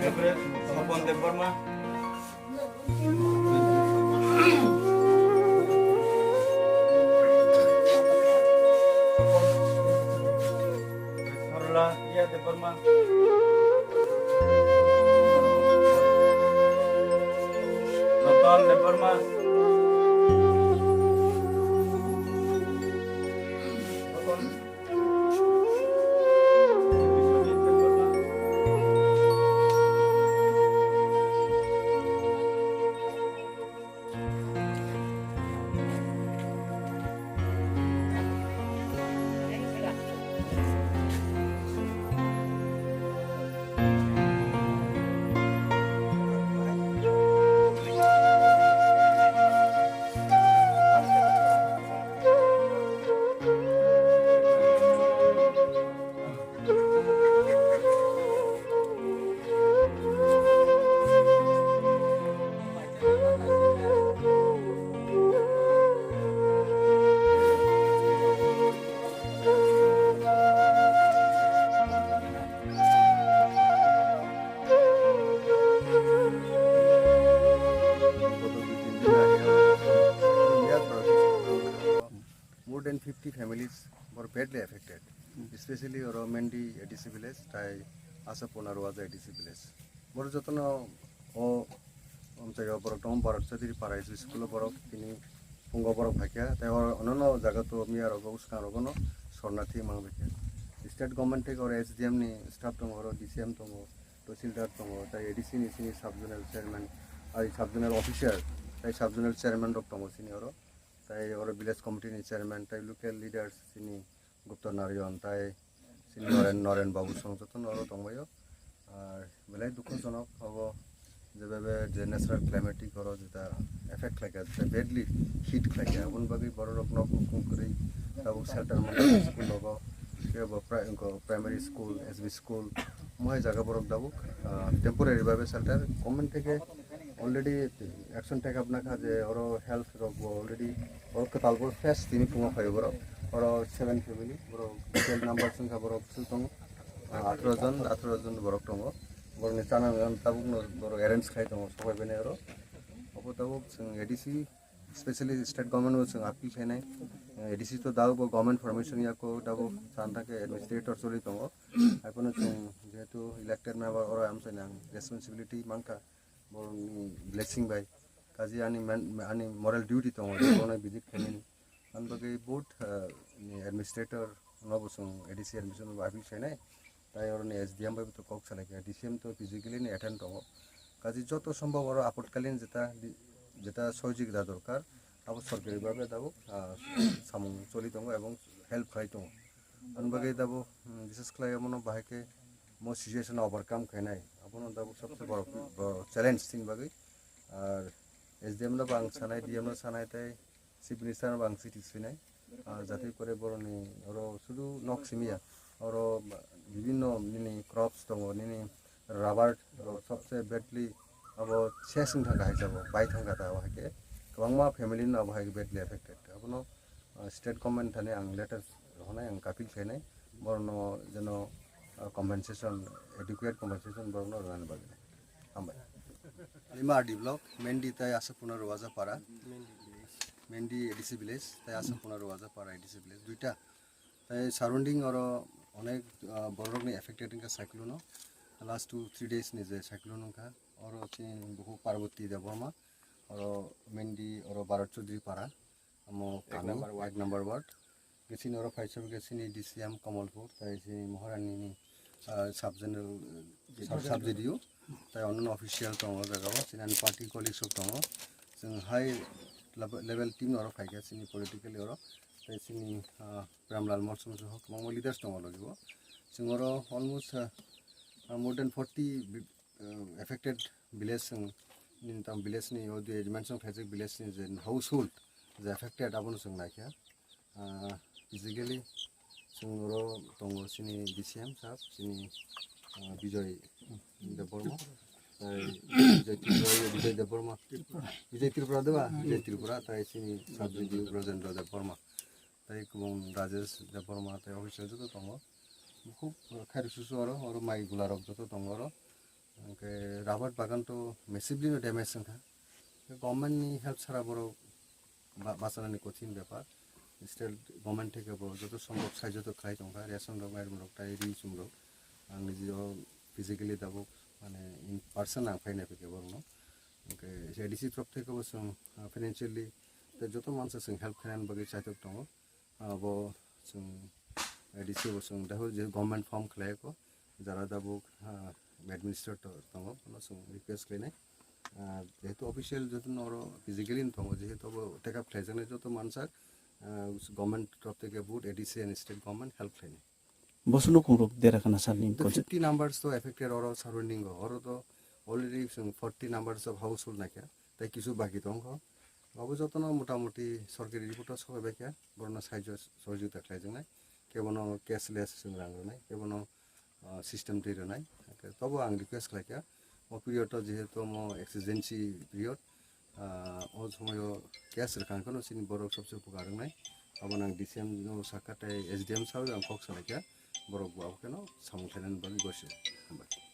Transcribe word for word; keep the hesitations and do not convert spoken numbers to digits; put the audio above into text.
Topon Debbarma. Sarla Iya Debbarma. Ratan Debbarma. Kotor dui tin din age aro India borok more than fifty families were badly affected, especially oro Mendi A D C village, tai Asapona Roaja A D C village. Boro jotono o amchaio borok tongo, Bharat Chaudhary Para S B school o borok tini phungo borok phaikha, tai oro onono jaga to miya rogo, uskang rogo no sornathi mang baikha. State government theke oro S D M ni staff tongo, oro D C M tongo, Tahsildar tongo, tai A D C ni sini sub zonal chairman, ai sub zonal officer, tai sub zonal chairman rok tongo sini oro, tai oro village committee ni chairman, tai local leaders sini Gupta Narayan, tai sini Noren, Noren Babu song jotono oro tongbaio. Ar belai dukhojonok obo je bebe je natural climatic oro jeta effect khlaikha, jeta badly hit khlaikha, aboni bagwi borok rok nok nukhung kwrwi tabuk shelter manjak school logo, kebo pri-, primary school, S B school, mohai jaga borok tabuk, ah, temporary babe shelter government theke already action take up nakha je oro health rok bo already oro kwtal bo fresh tini phungo phaio borok, oro seven family borok, detail number swngkha borok bisul tongo, ah, atharo jon, atharo jon borok tongo, borokni chana tabukno borok arrange khai tongo sobai bene oro. Obo tabuk chwng A D C, specially state government bo chwng appeal khainai, A D C to tabuk bo government formation yako tabuk chan thake administrator choli tongo, haiphano chwng jehetu elected member oro amchaini ang responsibility mankha. Borokni blessing bai kaji ani man-, ani moral duty tongo, borokno visit khainani. Ani bagwi both, ah, ni administrator no bo chwng A D C administrator no bo appeal khainai. Tai oroni S D M bai bo to kok salai kha, D C M to physically ni attend tongo. Kaji joto sombhob oro apatkalin jeta di-, jeta sohojogita dorkar, abo sorkari bhabe tabuk, ah, samung choli tongo ebong help khlai tongo. Ani bagwi tabuk, hmm, bises khlai omono bahai khe mo situation overcome khainai. Abono tabuk sabse boro, boro challenge chini bagwi. Ar S D M no bo ang sanai, D M no sanai tei Chief Minister no bo ang chiti swinai. Ah, jate kore boroni oro sudu nok simi ya, oro bibinno nini crops tongo, nini rubber rok sabse badly abo ses wng thangkha hai jabo, bai thangkha ta abo hai khe kwbangma family no abo hai khe badly affected. Abono, ah, state government thani ang letter rohornai, ang appeal khainai, borokno jeno, ah, compensation, adequate compensation borokno rwnani bagwi. Hambai. Lima R D block, Mendi tai Asapuna Roaja para. Mendi A D C village, tai Asapuna Roaja para A D C village. Duita. Tai surrounding oro onek, ah, borokni affected wngkha cyclone o. Last two, three days ni je cyclone wngkha. Oro chini bukhuk Parvati Debbarma. Oro Mendi, oro Bharat Chaudhary para. Amo ek kami, number ward. Ek number ward. Ke sini oro phaisa ke sini D C M Kamalpur, tai sini Maharani ni, ah, sub general, sub, sub D D O, tai onono official tongo jaga o, sini ani party colleagues rok tongo. Chwng high level, level team oro phaikha sini politically oro, tai sini, ah, Pramlal Motso Motso hok kwbangma leaders tongo logi o. Chwng oro almost, ah, ah, more than forty bi-, ah, affected village chwng nini tamo village ni o je mention khaijak village ni je household je affected abono chwng naikha. Ah, physically chwng oro tongo chini D C M sir, chini, ah, Bijoy Debbarma, tai Bijoy Tripura, Bijoy Debbarma, Bijoy Tripura deba? Bijoy Tripura, tai chini sub D D O Brojendra Debbarma, tai kwbang Rajesh Debbarma, tai official joto tongo. Bukhuk khairoksusu oro, oro mai gularok joto tongo oro. Hwnkhe rubber bagan to massively no damage wngkha. Government ni help sara borok ba-, bachanani kothin bepar. State government theke bo joto sombhob sahajyo to khlai tongkha, ration rok, mairum rok, tai ri chum rok. Ang niji o physically tabuk mane in person ang phai nai phai khe borokno. Hwnkhe A D C torof theke bo chwng, ah, financially tei joto mansa chwng help khlainani bagwi chaitok tongo. Abo chwng A D C bo chwng daho je government form khlai ko, jara tabuk, ah, administrator tongo, bono chwng request khlainai. Ah, jehetu official joto no oro physically no tongo, jehetu abo take up khlaijaknai joto mansak, ah, government torof theke both A D C and state government help khlainai. Boso nukhung rok dera khana sir ni The concept. Fifty numbers to affected oro surrounding o, oro to already chwng forty numbers of household naikha, tei kisu baki tongkho. Abo jotono motamuti sorkari report o sobai baikha, borokno sahajyo sohojogita khlaijaknai, kebono cashless chwng rang rwnai, kebono, ah, system twi rwnai. Tobo ang request khlaikha, o period o jehetu omo exigency period, ah, o somoio cash rwkha hwnkhe no chini borok sobse upokar wngnai. Abo nang D C M no sakha tei S D M sao ang kok salaikha, borok bo abo kheno samung khlainani bagwi gosi. Hambai.